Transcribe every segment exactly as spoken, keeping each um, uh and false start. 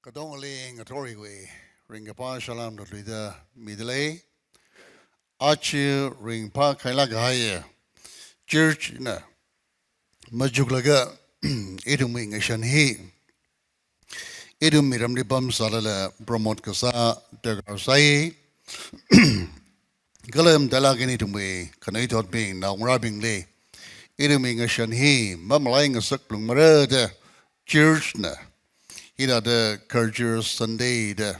Katongali ngathoriwui ringkaphā salam lutluida midalei. Aja ringphākhailāk kahai church na machuklaga ithumwui ngashan hi ithum miramli pamsālala promote kasā darkar sai. Kala matailāk eina ithumwui khanuithotbing naongarābingli ithumwui ngashan hi mamalai ngasak phalungmara da church na hithāda Culture Sunday da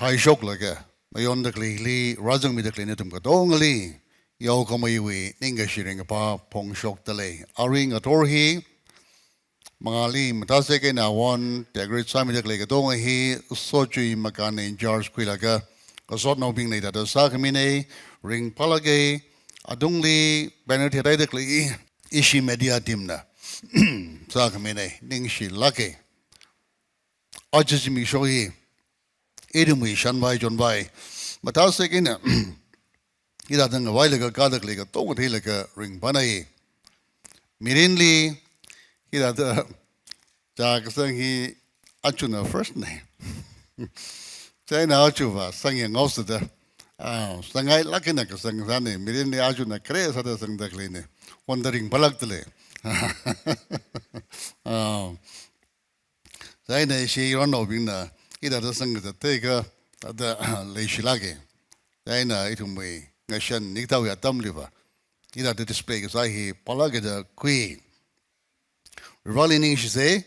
phaishoklaga mayonda khaleili rāzangmida khalei nathum katongali yaokhameiwui ningkashi ringkaphā phongshokdalei. Arui ngathor hi mangāli mathāsek eina won decorate sāmida khalei katonga hi sochui makān in charge khuilaga kasotnaobingna hithāda sākhamina. Ringphālāka. Atungli banner theida khalei ishi media team na sākhamina. Ningshilāka. Aja zimiksho hi ithumwui shanvai chonvai mathāsek eina hithāda ngavailaga kāda khalei katonga theilaga ringphānai. Mirinli hithāda chā kasang hi ajana first na. Chieina ajava sangya ngaosa da. Ah, sangngailāk eina kasang sāna. Mirinli ajana khare sāda sangda khaleina. Wonda ringphālākdalei. Ah. Chieina ishi yaronnaobingna hithāda sangkazat theiakha thāda leishilāka. Chieina ithumwui ngashan nikathaowui atamliva hithāda display kasā hi phālāka da khui. Vareli ningshisa.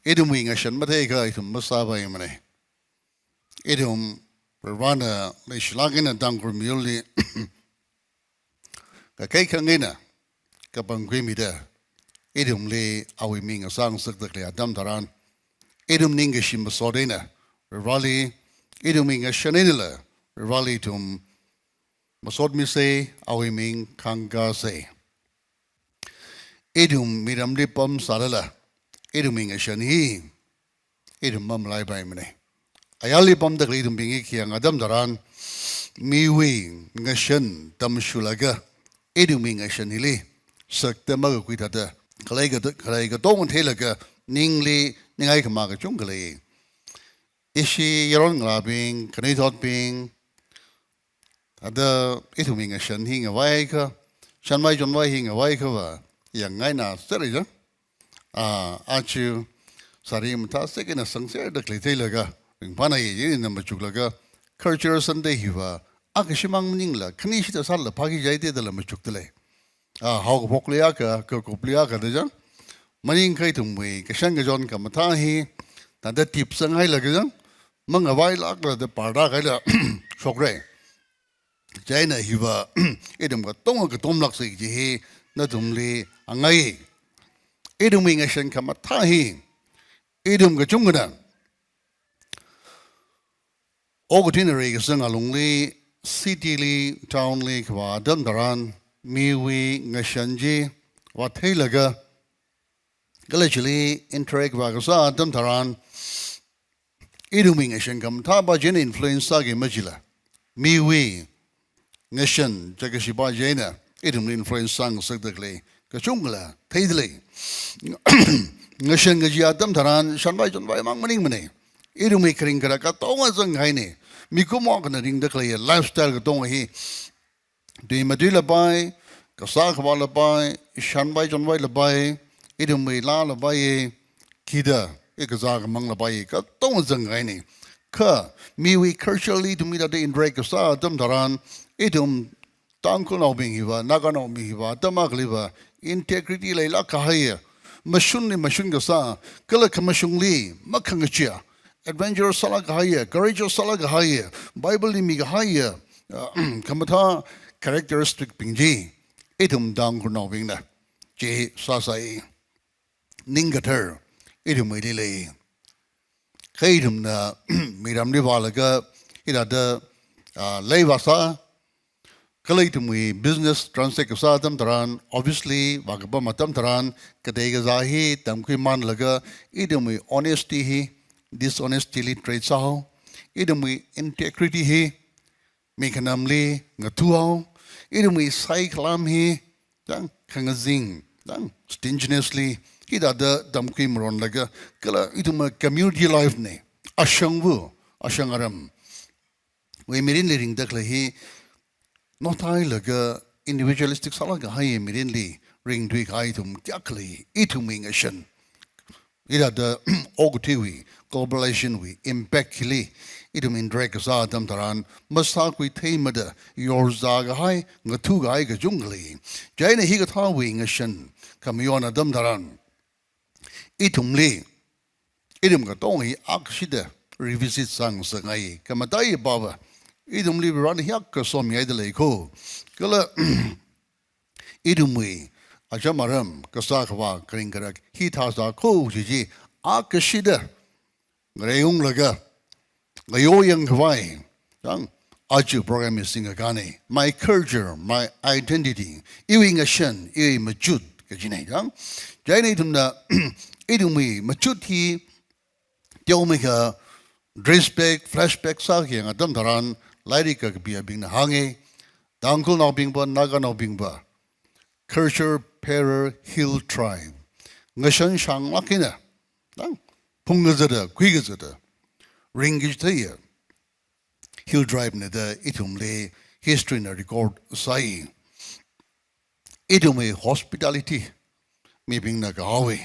Ithumwui ngashan matheiakha ithum masāpaimana. Ithum Varena leishilāk eina Tangkhul miyurli kakai khangaina kapangkhuimida ithumli awui ming asang sakda khalei atam tharan, ithum ningkashi masot eina Vareli, ithumwui ngashan einala Vareli ithum masotmisa, awui ming khangkāsa. Ithum miramli pamsālala ithumwui ngashan hi ithum mamalaipaimana. Ayarli pamda khalei ithumbing hi khayang atam tharan, miwui ngashan tamshulaga ithumwui ngashan hili sakta makakhui thāda khalei kat-, khalei katonga theilaga ningli ningai khamā kachungkha lei. Ishi yaron ngalābing, khanuithotbing, thāda ithumwui ngashan hi ngavaiakha, shanvai chonvai hi ngavaiakhava yangngaina sāra jang. Ah, aja sari mathāsek eina sangserda khalei theilaga ringphānai. Ina machuklaga Culture Sunday hiva akha shimāng maningla khani shida sālala phāki jai da dala machukdalei. Ah, haokaphokli akha, kakupli akha da jang. Maningakha ithumwui kashan kachon khamathā hi thāda tipsanghailaga jang, mangavailākla da parda kaila shokra. Chieina hiva ithum katonga katomlāksa kaji hi nathumli hāngngai. Ithumwui ngashan khamathā hi ithum kachungkhana okathuina reikasang alungli, city li, town li kavā atam tharan, miwui ngashan chi vātheilaga, kala chili interact vākasā atam tharan, ithumwui ngashan khamathāpa china influence sāki machila, miwui ngashan chākashi pa china ithumli influence sāngasakda khalei kachungkhala theidalei. Ngashan kaji atam tharan shanvai chonvai mang maningmana. Ithumwui kharing kharak katonga zanghaina. Mikumo akhana ringda khalei lifestyle katonga hi, tui matui lapai, kasā khavā lapai, shanvai chonvai lapai, ithumwui laa lapai, kida, i kazā kamang lapai, katonga zanghaina. Kha, miwui culturally ithum hithāda interact kasā atam tharan, ithum Tangkhulnaobing hiva, Naganaobing hiva, atam akhaliva, integrity leilāk kahaiya, mashunli mashun kasā, kala khamashungli makhangachee, adventurous sālāk kahaiya, courageous sālāk kahaiya, Bible li mikahaiya, ah, khamathā characteristic bing chi ithum Tangkhulnaobingna chi sāsai. Ning kathar ithumwuili lei. Kha ithumna miramli vālaga hithāda, ah, lei vāsā, kala ithumwui business transact kasā atam tharan, obviously, vākapam atam tharan, katei kazā hi tamkhuimānlaga, ithumwui honesty hi dishonesty li trade sāhao, ithumwui integrity hi mi khanamli ngathuhao, ithumwui saikhalam hi, jang khangazin, jang stinginess li Hithāda tamkhui maronlaga, kala ithum community life ne, ashangva, ashang aram wui mirinli ringda khalei hi, nothailaga individualistic sālāk kahai mirinli ringthui kahai ithum kayākha lei, ithumwui ngashan. Hithāda okathuiwui, globalization wui impact hili, ithum interact kasā atam tharan, masākhui theimada, yorzā kahai, ngathu kahai kachungkha lei. Chieina hikathāwui ngashan, khamayon atam tharan, ithumli, ithum katonga hi akhashida revisit sāngasakngai, khamataiya pava, ithumli Varena hiyākha somihaida lei ko. Kala, ithumwui, acham aram, kasā khavā, kharing kharak, hithā sā ko chi chi, akhashida, ngareiunglaga, ngayoyang khavai, chang, aja program hi singkakāne, My Culture, My Identity, iwui ngashan, iwui machut, kajine, chang. Chieina ithumna, ithumwui machut hi, teomeikha, trace back, flashback sākayang atam tharan, lairik kakapi abingna hānge, Tangkhulnaobingva, Naganaobingva, culture bearer hill tribe. Ngashan shanglāk eina, chang, phungkazata, khuikazata, ringkachitheiya hill tribe ne da ithumli history na record sāi. Ithumwui hospitality, mibingna kahaowe.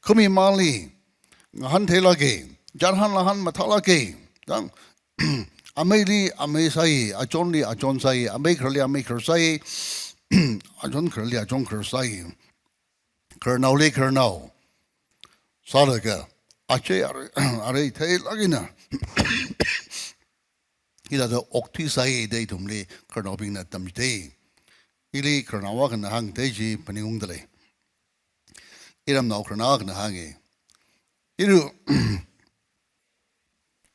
Khamimali, ngahān theilāke, chānhān lāhān mathālāke, chang, ameili amei sāi, achonli achon sāi, amei khararli amei kharar sāi, achon khararli achon kharar sāi. Khararnaoli khararnao sālaga, achei arei, arei theilāk eina, hithāda okthui sāi da ithumli khararnaobingna tamchithei. Ili khararnao akhana hāngthei chi phaningungda lei. Iramnao khararnao akhana hānge. Iru,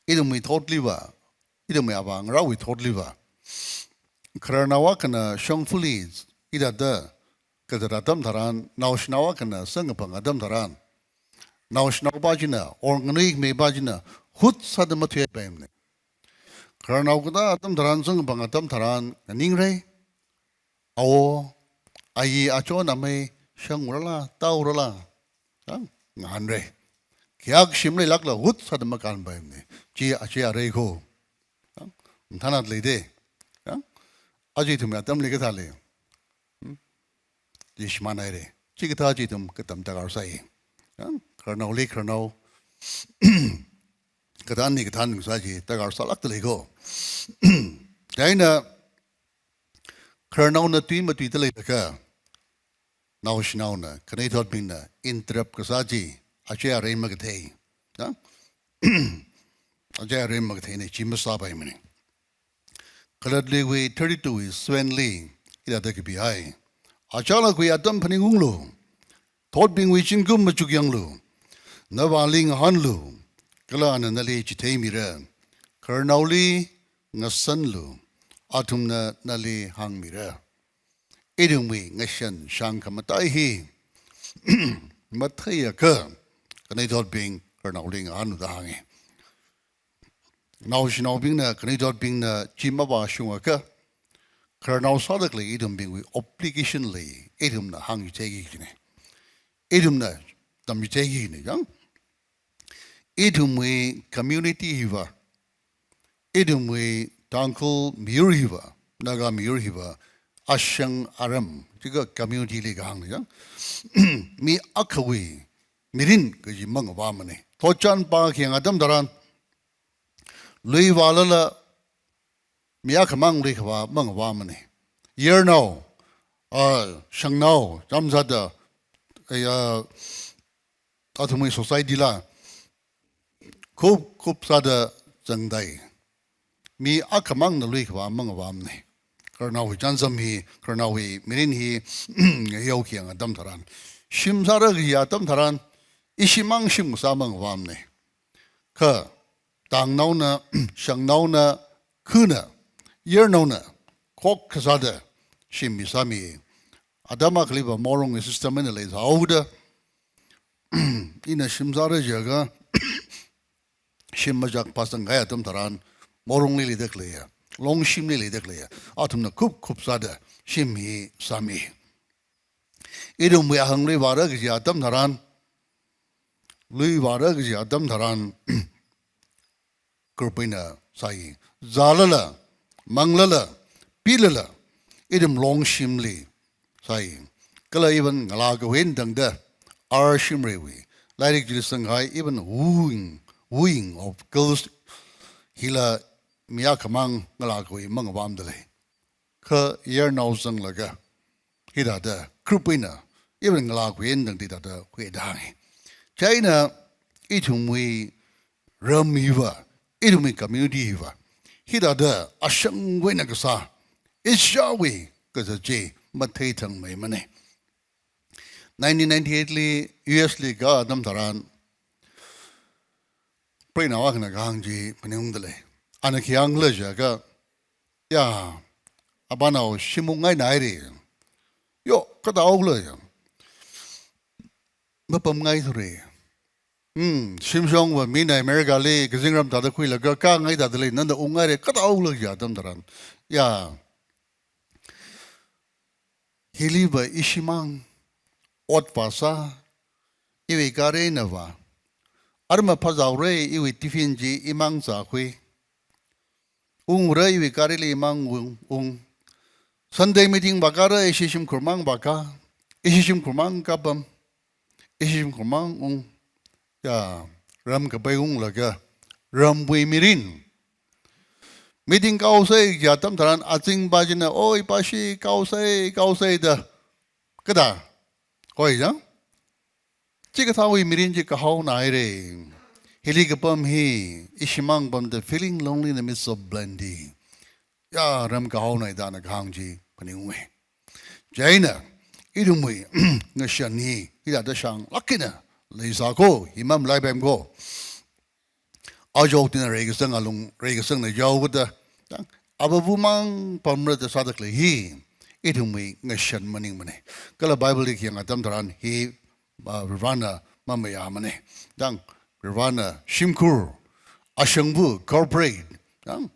ithumwui thotliva, ithumwui avā ngarāwui thotliva, khararnao akhana shongfali, hithāda, kazat atam tharan, naoshinao akhana samkaphang atam tharan, naoshinao pā china, or nganuikhami pā china, hut sāda mathuipaimane. Khararnao kathā atam tharan, samkaphang atam tharan, nganingrei, awo, ayi, achon amei, shangurala, taorala, chang, ngahānrei. Kayākha shim leilākla hut sāda makānpaimane. Chi achei arei ko. Chang, mathānat leide. Chang, aja ithumwui atamli kathā lei. Hmm? Chi shimānhaire. Chikathā chi ithum katam darkar sāi. Chang, khararnaoli khararnao, kathānli kathān ngasā chi darkar sālākda lei ko. Chieina, khararnaona tui matuida leilakha, naoshinaona, khanuithotbingna interrupt kasā chi, achei arei makathei. Ha? Achei arei makatheine, chi masāpaimane. Kalatluiwui thirty-two wui seven li, hithāda kapihai. Achālakha atam phaningunglu, thotbingwui zingkum machukyanglu, navāli ngahānlu, kala ana nali chitheimira. Khararnaoli ngasanlu, athumna nali hāngmira. Ithumwui ngashan shang khamatai hi matheiakha, khanuithotbing khararnaoli ngahānlu da hānge. Naoshinaobingna, khanuithotbingna chi mavāshungakha, khararnao sāda khalei ithumbingwui obligation lei, ithumna hāngchitheiki kajine. Ithumna tamchitheiki kajine, chang. Ithumwui community hiva, ithumwui Tangkhul miyur hiva, Naga miyur hiva, ashang aram, chika community li kahāngna, chang. Mi akhawui mirin kaji mangavāmane. Thotchan pākhayang atam tharan, lui vālala, mi akhamang lui khavā mangavāmane. Yarnao, ah, shangnao, chāmsāda, eh, ah, athumwui society la, khup, khup sāda zangdai. Mi akhamangna lui khavā mangavāmane. Khararnaowui chānsam hi, khararnaowui mirin hi, yaokhayang atam tharan, shim sāra kaji atam tharan, ishimang shim kasā mangavāmane. Kha, tangnaona, shangnaona, khana, yarnaona, khokkha sāda, shimmi sāmi. Atam akhaliva morung system eina leisāhaoda, ina shim sāra jiakha, shim machak phāsangkahai atam tharan, morungli leida khaleiya, longshimli leida khaleiya, athumna khup khup sāda, shimmi sāmi. Ithumwui ahang lui vāra kaji atam tharan, lui vāra kaji atam tharan, group eina sāi. Zālala, manglala, pilala, ithum Longshimli sāi. Kala even ngalā kawen tangda, R Shimreiwui lairik chili sangkahai, even wooing, wooing of girls, hila mi akhamang ngalā kawei mangavamda lei. Kha yarnao zanglaga, hithāda group eina, even ngalā kawen tangda hithāda khuida hāngi. Chieina ithumwui ram hiva, ithumwui community hiva, hithāda ashangwui eina kasā, Asiawui kazat chi matheithangmeimana. Nineteen ninety-eight li U S li ka atam tharan, preinao akhana kahāng chi phaningungda lei. Ana khi hāngkhala jiakha, ya, apanao shim ungngainaire. Yo, kathāhaokhala ya, mapamngaithura. Hmm, shimshongva mina America li kazingram thāda khuilaga kangai thāda lei, nana ungngaire, kathāhaokhala ya atam tharan. Ya, hiliva ishimang, ot vāsā, iwui gari einava, arma phazāhaora, iwui tiffin chi imang zākhui. Ungra, iwui garili imang ung, ung. Sunday meeting vākara, ishi shimkhurmang vāka, ishi shimkhurmang kapam, ishi shimkhurmang ung. Ya, ram kapai unglaga, ramwui mirin. Meeting kahaosa kaji atam tharan azingpa china, "Oi, pashi, kahaosa, kahaosa," da. Kathā? Hoi ya? Chikathāwui mirin chi kahaonaire. Hili kapam hi, ishimang pamda feeling lonely in the midst of plenty. Ya, ram kahaonai da ana kahāng chi phaningunge. Chieina, ithumwui ngashan hi, hithāda shanglāk eina leisāko, himam laipemko. Ajo tina reikasang alung, reikasangna yaokada, tang, avāvumang pamra da sāda khalei hi, ithumwui ngashan maningmana. Kala Bible li khi yāng atam tharan hi, ah, Varivarana mamayāmana. Tang, Varivarana shimkhur, ashangva, corporate, tang,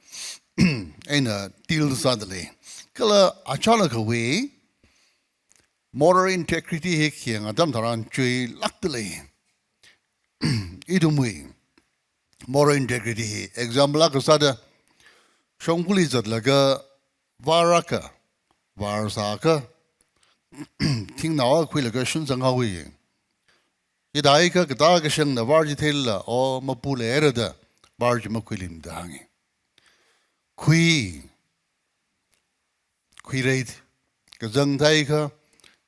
eina deal sāda lei. Kala achālakhawui, moral integrity hi khi yāng atam tharan chuilākda lei. Ithumwui moral integrity hi example akha sāda, shongfali zatlaga vārakha, vārsākha, thingnao akha khuilaga shunsang haowa. Hithākha katā kashangna vār chi theilala, o, mapuleira da, vār chi makhuiluimida hāngi. Khui, khuirei, kazang theiakha,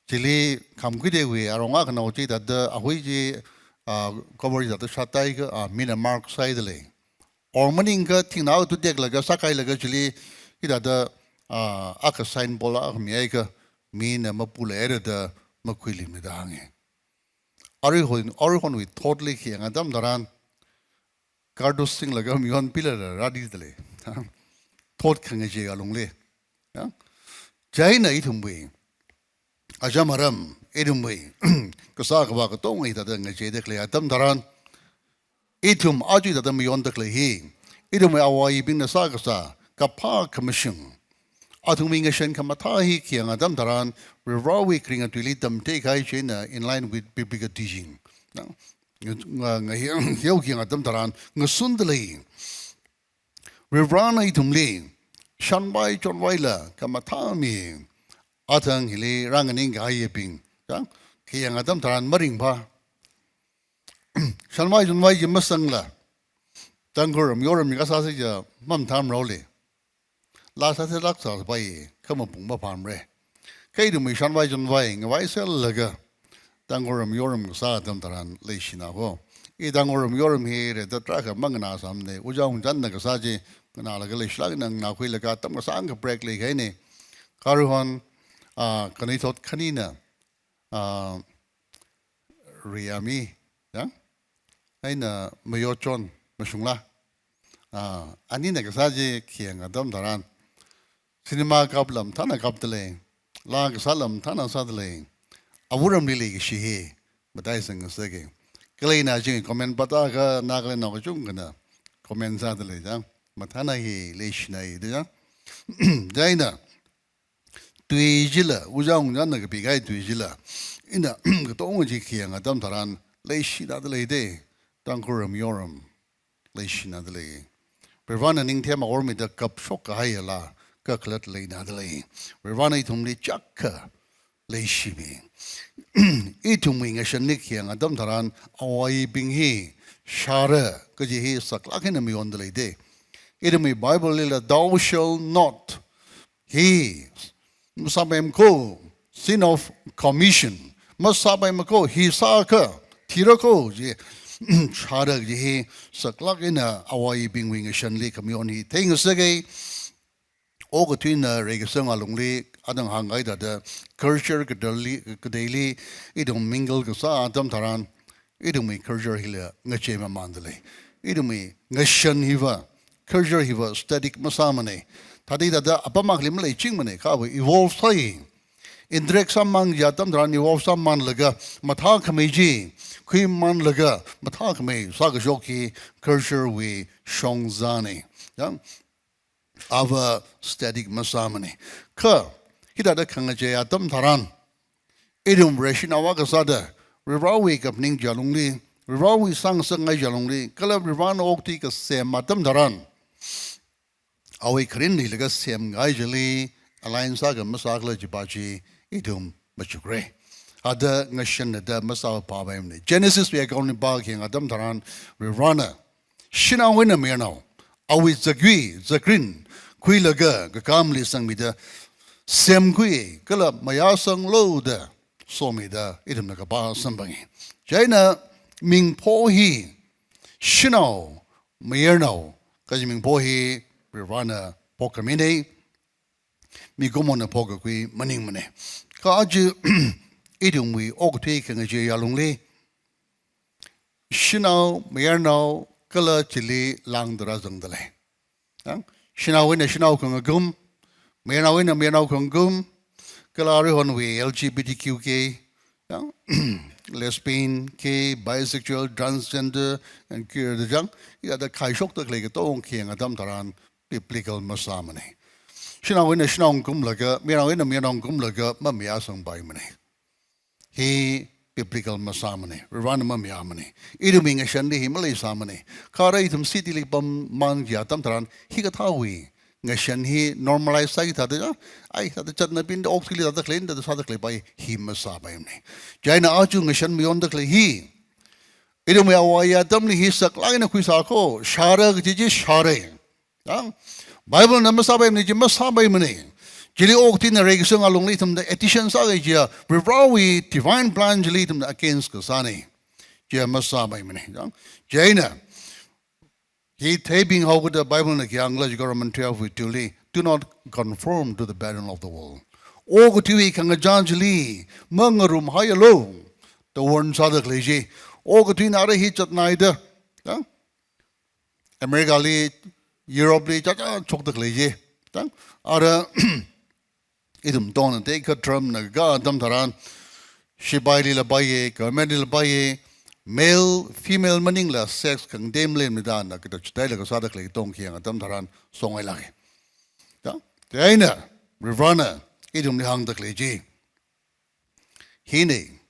chili khamkhuideiwui arong akhanao chi thāda, ahui chi, ah, cover chi thāda shat theiakha, ah, mina mark sāhaida lei. Or maningakha thingnao tuteklaga, sākhailaga chili, hithāda, ah, akha signboard akha mihaikha, mina mapuleira da makhuiluimida hāngi. Aruihon, aruihonwui thotli khi yāng atam tharan, kardu singlaga mayon pilala rādida lei. Thot khangachei alungli. Ya? Chieina ithumwui, acham aram, ithumwui, kasā khavā katonga hithāda ngacheida khalei atam tharan, ithum aja hithāda mayonda khalei hi, ithumwui āwo āyibingna sākasā kaphā khamashung, athumwui ngashan khamathā hi khi yāng atam tharan, Varivarawui kharing atuili tamtheikahai china in line with biblical teaching. Na, nga, nga, hi, hiwui khi yāng atam tharan, ngasunda lei. Varivarana ithumli, shanvai chonvaila khamathā mi, athang hili rānganingkahaiyabing, ya, khi yāng atam tharan maringpha. Shanvai chonvai chi masangla, Tangkhul ram yoram mi kasāsi ja mamathāmara lei. Laa sāsi laa sāpai, kha mapung maphāmara. Kha ithumwui shanvai chonvai ngavaiserlaga, Tangkhul ram yoram kasā atam tharan leishina ko. I Tangkhul ram yoram hi rida tarākha manganāsāmana, ojā ungchānna kasā chi nganālaga leishilāk eina nganākhuilaga atam kasāngkha break leikahaina. Kha aruihon, ah, khanuithot khanina, ah, Riyami, ya? Eina Mayochon, mashungla. Ah, anina kasā chi khi yāng atam tharan, cinema kapla mathāna kapda lei, laa kasāla mathāna sāda lei, awui ramli leikashi hi mataisang ngasaka. Kala ina ching comment pāda kha Nagalandnao kachungkhana comment sāda lei, ya? Mathāna hi leishinai da, ya? Chieina, tui chila, ojā ungchānna kapikahai tui chila, ina katonga chi khi yāng atam tharan, leishina dalei de, Tangkhul ram Mizoram leishina dalei. Varivarana ningthem aormida kapshok kahai yala, kakhalat leina dalei. Varivarana ithumli chakka leishimi. Ithumwui ngashan nikyang atam tharan, awaibing hi shāra kaji hi saklāk eina mayon dalei de. Ithumwui Bible lila, "Thou shalt not." Hi masāpaimako, sin of commission. Masāpaimako, hi sāakha thirako ji, shāra ji hi saklāk eina awaibingwui ngashanli khamayon hi theingasakei. Okathuina reikasang alungli, adang hāngkahai thāda, culture kateili, kateili ithum mingle kasā atam tharan, ithumwui culture hila ngachei mamān dalei. Ithumwui ngashan hiva, culture hiva static masāmane. Thāda thāda apam akhali maleichingmane, kha va evolve sāi. Interact sāmang ya atam tharan evolve sāmānlaga, mathākhamei chi khuimānlaga, mathākhamei sākashok hi culture wui shongzane. Ya, ava static masāmane. Kha, hithāda khangachei atam tharan, ithum Vareshi nao akha sāda, Varivarawui kaphaning chi alungli, Varivarawui sāngasakngai chi alungli, kala Varivarana okathui kasem atam tharan, awui kharin leilaga semkahai chili align sākha masākhala chipa chi ithum machukre. Ada ngashanna da masāpā paimane. Genesis wui account li pākayang atam tharan, Varivarana shanao eina mayarnao, awui zakyui, zakrin khuilaga kakāmli sangmida semkhui, kala mayāsanglu da somida ithumna kapā samphange. Chieina mingpho hi shanao mayarnao kaji mingpho hi Varivarana phokkamine, mikumona phokkakhui maningmane. Kha aja ithumwui okathui khangachei alungli, shanao mayarnao kala chili lāngda rāzangdalei. Ya, shanao eina shanao khangakum, mayarnao eina mayarnao khangakum, kala aruihonwui L G B T Q K, ya, lesbian, gay, bisexual, transgender, and queer da chang, ya da khaishokda khalei katonga khayang atam tharan biblical masāmane. Shanao eina shanao ngakumlaga, mayarnao eina mayarnao ngakumlaga mamayāsangpaimane. Hi biblical masāmane, Varivarana mamayāmane. Ithumwui ngashanli hi maleisāmane. Kha ara ithum city li pammang ya atam tharan, hikathāwui ngashan hi normalize sāki thāda, ai, thāda chatnabingda okathuili thāda khalei, thāda sāda khaleipa hi masāpaimane. Chieina aja ngashan mayonda khalei hi, ithumwui awai atamli hi saklāk eina khuisāko, shāra kaji chi shāra. Ya, Bible na masāpaimane chi masāpaimane. Chili okathuina reikasang alungli ithumna addition sākahai chiya, Varivarawui divine plan chili ithumna against kasāne. Chiya masāpaimane. Ya, chieina, hi theibing haokada Bible na khi hāngkhala jiakha Roman twelve wui two li, "Do not conform to the pattern of the world." Okathuiwui khangachā chili mangarumhaialu. Tawarn sāda khalei chi. Okathuina ara hi chatnaida, ya, America li, Europe li, chacha chokda khalei chi. Tang, ara, ithum tongna tekha Trump na kha atam tharan, shipailila paiye, government lila paiye, male, female maningla sex khangatei maleimanei da na kato chitheilaga sāda khalei katonga khayang atam tharan songailāke. Tang, chieina, Varivarana ithumli hāngda khalei chi, hine,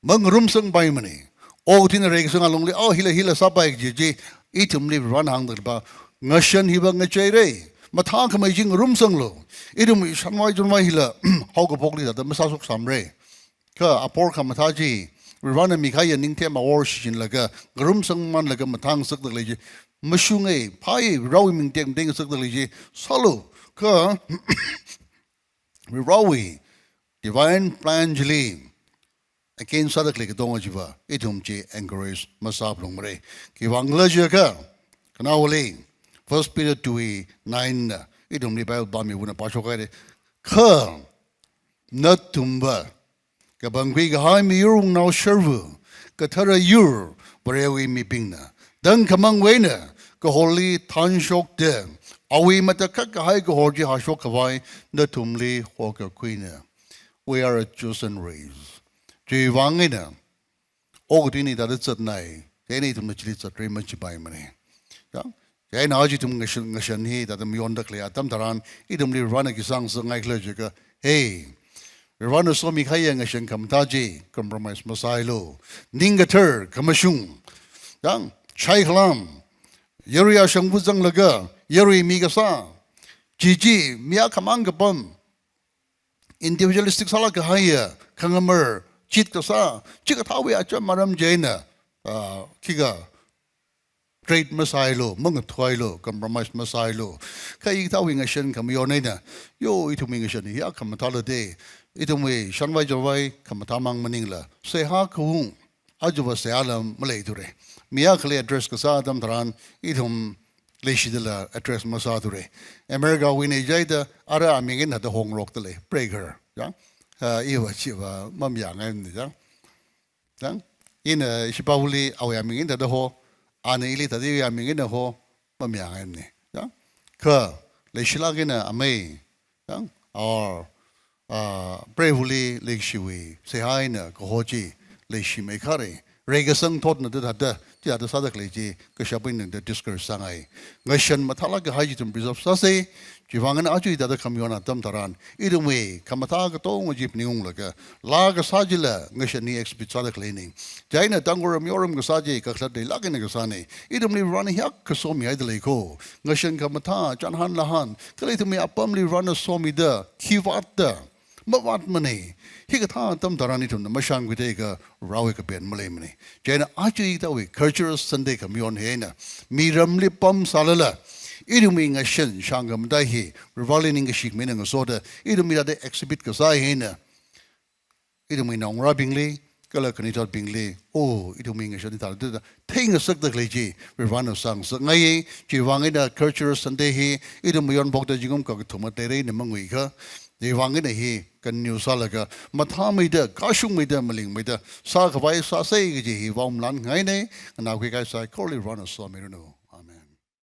mangarumsangpaimane. Okathuina reikasang alungli, oh, hila, hila sāpai kaji chi, ithumli Varivarana hāngda khaleipa, ngashan hiva ngacheire. Mathākhamei chi ngarumsanglu. Ithumwui shanvai chunvai hila, haokaphokli thāda masāshoksamre. Kha apor khamathā chi, Varivarana mikahaiya ningthem awor shichinlaga, ngarumsangmānlaga mathāngasakda khalei chi, mashunge, phāye, Varivarawui ming tekmateingasakda khalei chi sālu. Kha Varivarawui divine plan chili against sāda khalei katonga chiva, ithum chi encourage masāphalungmare. Khiwuivang khala jiakha, khanaowali, First Peter two wui nine na, ithumli Bible pāmiwui vāngna pāshokhaire. Kha nathumva kapangkhui kahai miyur wungnao sharva, kathara yur Varewui mibingna, tangkhamangwui eina kahorli thanshokta, awui matakhak kahai kahor chi hāshok khavai nathumli hokakhuina. We are a chosen race. Chiwuivang eina, okathuina thāda zatnai, chieina ithumna chili zatre machipaimane. Ya? Chieina aja ithum ngashan, ngashan hi thāda mayonda khalei atam tharan, ithumli Varivarana khi sāngasakngai khala jiakha, hey, Varena somikahaiya ngashan khamathā chi compromise masālu. Ningkathar, khamashung, yang, shaikhalam, yarui ashangva zanglaga, yarui mikasā, chi chi, mi akhamang kapam, individualistic sālāk kahaiya, khangamar, chit kasā, chikathāwui acham maram chieina, ah, khikha trade masālu, mangathuilu, compromise masālu. Kha hikathāwui ngashan khamayon eina, yo, ithumwui ngashan hi khamathāla de, ithumwui shanvai chavai khamathā mang maningla, seihā khaung, aja va seihāla maleithura. Mi akhali address kasā atam tharan, ithum leishidala address masāthura. Americawui eina jihaida, ara aming eina thāda hongrokta lei, prayer, ya. Ah, iva chiva mamayāngaimana, ya. Yang, ina ishipāli awui aming eina thāda ho, ana ili thāda iwui aming eina ho, mamayāngaimana, ya. Kha, leishilāk eina amei, yang, or, ah, prayerfully leishiwui, seihā eina kaho chi, leishimeikhare, reikasang thotna da thāda, chi thāda sāda khalei chi, kashap eina da discourage sāngai. Ngashan mathālāk kahai chi ithum preserve sāsa, chiwuivang eina aja hithāda khamayon atam tharan, ithumwui khamathā katonga chi phaningunglaga, laa kasā chila ngashan hi exhibit sāda khaleina. Chieina Tangkhul ram Mizoram kasā chi kakhalat leilāk eina kasāna. Ithumli Varena hiyākha somihaida lei ko. Ngashan khamathā, chānhan lāhan, kala ithumwui apamli Varena somida, khi vātda, mavātmana. Hikathā atam tharan ithumna mashānkhuida kha Varewui kapen maleimana. Chieina aja hikathāwui Cultural Sunday khamayon hi eina, miramli pamsālala, ithumwui ngashan shāngkhamatā hi, Vareli ningkashi khami eina ngasoda, ithumwui thāda exhibit kasā hi eina, ithumwui naongarābingli, kala khanuithotbingli, oh, ithumwui ngashan hi thāda theingasakda khalei chi, Varena sāngasakngaiya. Chiwuivang eina Cultural Sunday hi, ithum mayonphokta zingkum kakathuma teirei eina manguikha, chiwuivang eina hi continue sālaga, mathāmeida, kashungmeida, malingmeida, sākhavai sāsa kaji hi vāumlānngaina, nganākhui kahai saikorali Varena somiranu.